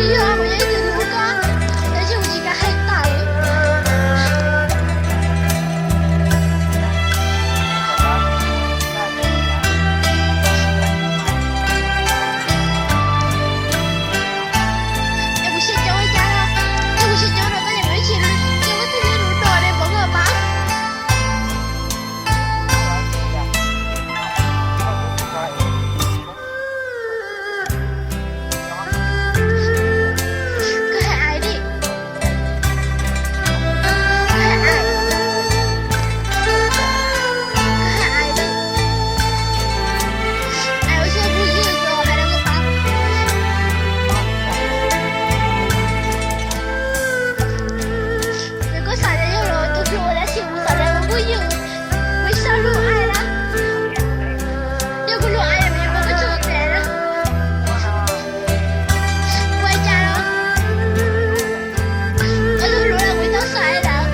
Yog kuv yeej tsis hlub koj, tab sis kuv tsis kam hais tawm. Es kuv sib coob ua cas no, es kuv sib coob no koj yeej ua tsis, koj twb yeej hlub dua li pov koj pab. Koj hais li, koj hais, koj hais li, hais ua siab phooj ywg los hais rau koj pab. Yog koj xav tias yog los tus hlub tab sis kuv xav tias kuv phooj ywg, kuv sab hlub ai na. Yog kuv hlub ai kuv yuav pab koj tso tes na. Ua cas los? Koj yog hlub los kuv tau xav lawm,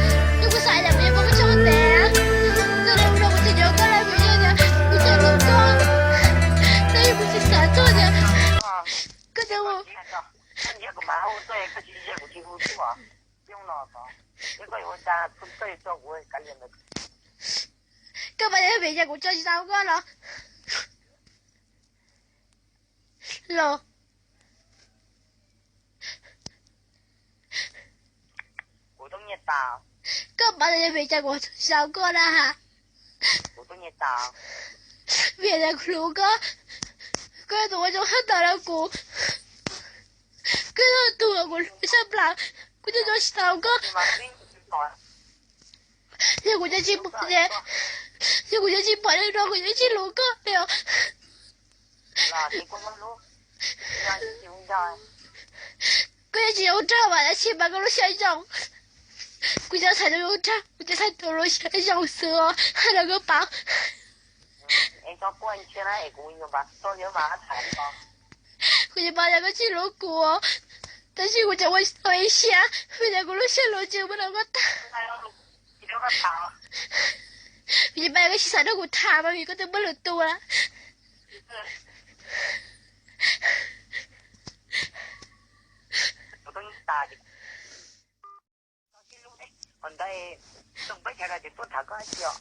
yog kuv xav lawm kuv yuav pab koj tso tes na. Tus hlub no kuv tsis nco koj lawm, kuv yog tias kuv tsis hlub koj, tab sis kuv tsis xav txog tias koj cov Koj pab yog vim cas kuv tso tsis tau koj los? Los koj pab yog vim cas kuv tso tsis tau koj na ha? Vim tias kuv hlub koj, koj yog tus ua zoo haj tawm rau kuv, koj yog tus uas kuv hlub tshaj plaws, kuv thiaj tso tsis tau koj. Yog kuv cov tsis pom, yog kuv cov tsis pom li no kuv yeej tsis hlub koj li os. Koj yeej tsis zoo rag mas tab sis mas koj lub siab zoo. Kuv cov txhais tau zoo rag, kuv cov txhais tau lub siab zoo xwb os, hais rau koj paub. Kuv yeej paub tias koj tsis hlub kuv, tab sis kuv tseem ua tsis tau ib siab vim tias kuv lub siab hluas ntsws muab rau koj tag. Kuv yeej paub koj tsis xav nrog kuv tham mas vim koj twb muaj lwm tus lawm. Ua ntej, tus peb chaw no ces tuaj tham koj dab tsi os?